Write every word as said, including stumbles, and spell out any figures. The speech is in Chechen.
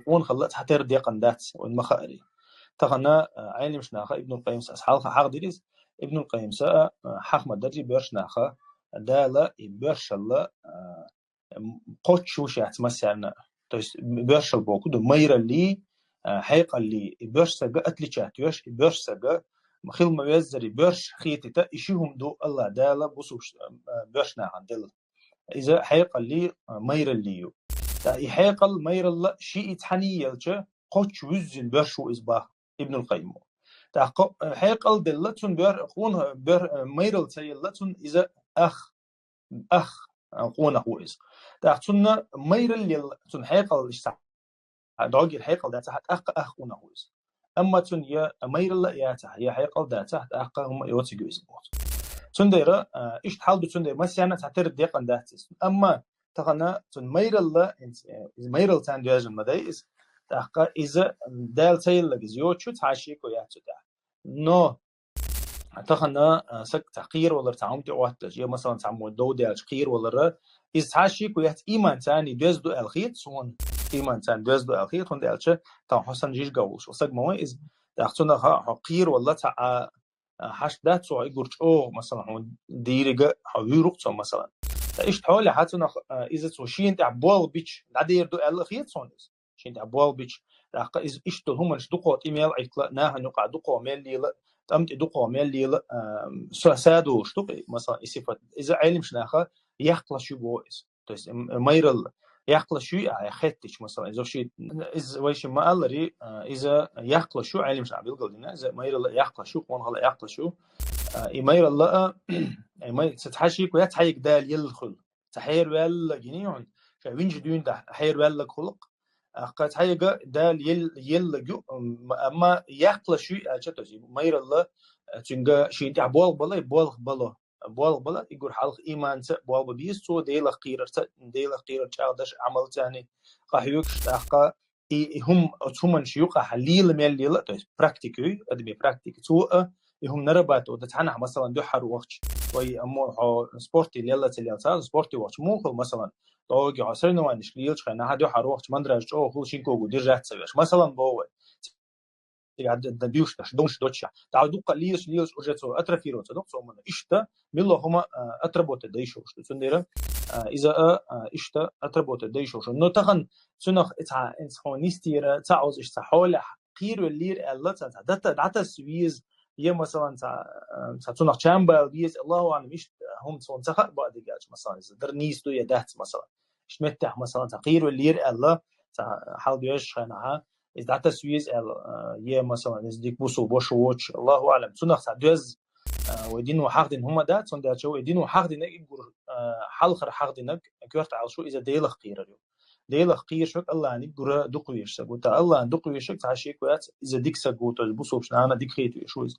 къонахалла цхьатера декъан дац, вайн ма хаари. Тахана, а, Ӏелимаш наха Ибнул Къайимса, ас хьалха хьахдирис, Ибнул Къайимса, а, хьахма даржи боьрш наха, Дала и боьршалла, а, м, кхоччуш яц массарна. То есть боьршал боху ду, майралли, а, хьекъалли, и боьрш сага отличать йош, и боьрш сага хилма веззари боьрш хетита, и ши хӀум ду Аллах Дала бусуш, а, боьрш нахан делла. Иза хьекъалли, а, майралли ю. Та и хьекъал майралла ши и цхьани елча, кхоччу вуьззин боьрш ву из бах Ибнул Къайиму. Та кхо-, хьекъал делла цун боьр-, къон-, боьр-, майрал ца елла цун иза ах, ах, а, къонах ву из. Та цунна майрал елла цун хьекъал иштта догир хьекъал даца, хьа тӀаккха ах къонах ву из. Амма цун я майралла яца, я хьекъал даца, хьа тӀаккха хӀума йоциг ю из боху. Цундера, а, иштта хьал ду цундера, массарна цхьатера декъан дац из. Амма тахана цун майралла, инц-, э, из майрал царна доьжна ма дай из. ТӀаккха иза Дала ца еллаг из йоцу, цхьа шеко яц цу тӀехь. Но тахана, а, саг цхьа кхеравалар цхьа хӀума тӀе отташ, я, масалан, цхьа мо дов даьлча кхеравалара, иза цхьа шеко яц, иман царна доьзна ду аьлла хета суна. Иман царна доьзна ду аьлла хета, хӀунда аьлча, тахана хьо санна жижиг волуш, саг ма вай иза. ТӀаккха цунах хьо кхеравалла цхьа, а, а, хьашт дац цо, и гур чӀогӀа, масалан, хьуна дийрига хьо вуьйру-кх цо, масалан. Ткъа иштта хьоле хьа цунах, а, иза цо шена тӀехь болх бича, дӀадер ду аьлла хета суна иза. Шена тӀехь болх бича, тӀаккха иза иштта долу хӀуманаш дукхо тӀе мел Ӏиттала, нахана юкъахь дукхо мел лела, тӀам тӀе дукхо мел лела, а, са-, садолуш ду-кх, масалан, и сифат. Иза Ӏелимаш наха яккхалаш ю боху иза. То есть, м-, майралла яккхалаш ю, а, хеттича, масалан, иза ши, иза вай ши ма-аллари, а, иза яккхалаш ю, Ӏелимаш наха билгалдина, иза майралла яккхалаш ю, къонахалла яккхалаш ю. А, и майралла, а, и май-, ца цхьа шеко яц, цхьаъ Дала елла хуьлу. Ца хьерваьлла гиний хьуна, ша винчу дуьйна тӀехь хьерваьллаг хуьлу-кх. Аккха цхьаъ Дала ел-, еллаг ю, м-, амма яккхалаш ю аьлча, то есть майралла, а, цуьнга шена тӀехь болх бала, и болх бало. Болх бала, и гур хьалха иманца болх бан беза цо, Делах кхерарца, Делах кхерар чӀагӀдеш, Ӏамал царна къахьоьгуш, тӀаккха и, и хӀума, оцу хӀуманаш юкъахь лела мел лела, то есть практика ю, адамийн практика. Цо а, и хӀума нарабатывать дан цхьанахь, масалан, дуьххьара вахча, вай аммо хьо спорте лелла ца лелла ца, спорте вахча муха хуьлу, масалан, догги хьо соревнованешка лелачу хенахь дуьххьара вахча мандраж чӀогӀа хуьлу, шина когах держаться ца веш. Масалан, боху вай. Цига д-, д-, бивш даш, донаш доцча. ТӀаккха дуккха лелаш, лелаш уже цо атрофироваться ду-кх цо хӀуманна. Иштта, милла хӀума, а, отработать дай шуьш ду. Цундела, а, иза а, а, иштта отработать дай шуьш. Но тахана цунах цхьа, цхьа хьо нисдийра, цхьа оз иштта цхьа хьолехь кхеравеллера аьлла, цхьа, цхьа дата-, дӀатасса веза, я, масалан, цхьа, а, цхьа цунах чам бала веза, Аллаху аӀлам, иштта хӀума цунна ца хаьа бакъдерг аьлча, масалан, иза дара нийса ду я дац, масалан. Иштта меттехь, масалан, цхьа кхеравеллера аьлла, цхьа хьал доьжуш хенахь, иза дӀатасса веза аьлла, а, е, масалан, иза дика бусулба ваша воцуш, Аллаху аӀлам, цунах цхьа доьзна, а, вай дино хьахдина хӀума дац, цундела вай дино хьахдинарг и гур, а, хьалхара хьахдинарг, коьрта Ӏалашо, иза Делах кхерар ю. Делах кхерарг Аллахьниг гура дукха везаш саг ву. Та Аллахьна дукха везаш саг цхьа шеко яц, иза дика саг ву, то есть бусулбачу нахана дика хета везаш ву иза.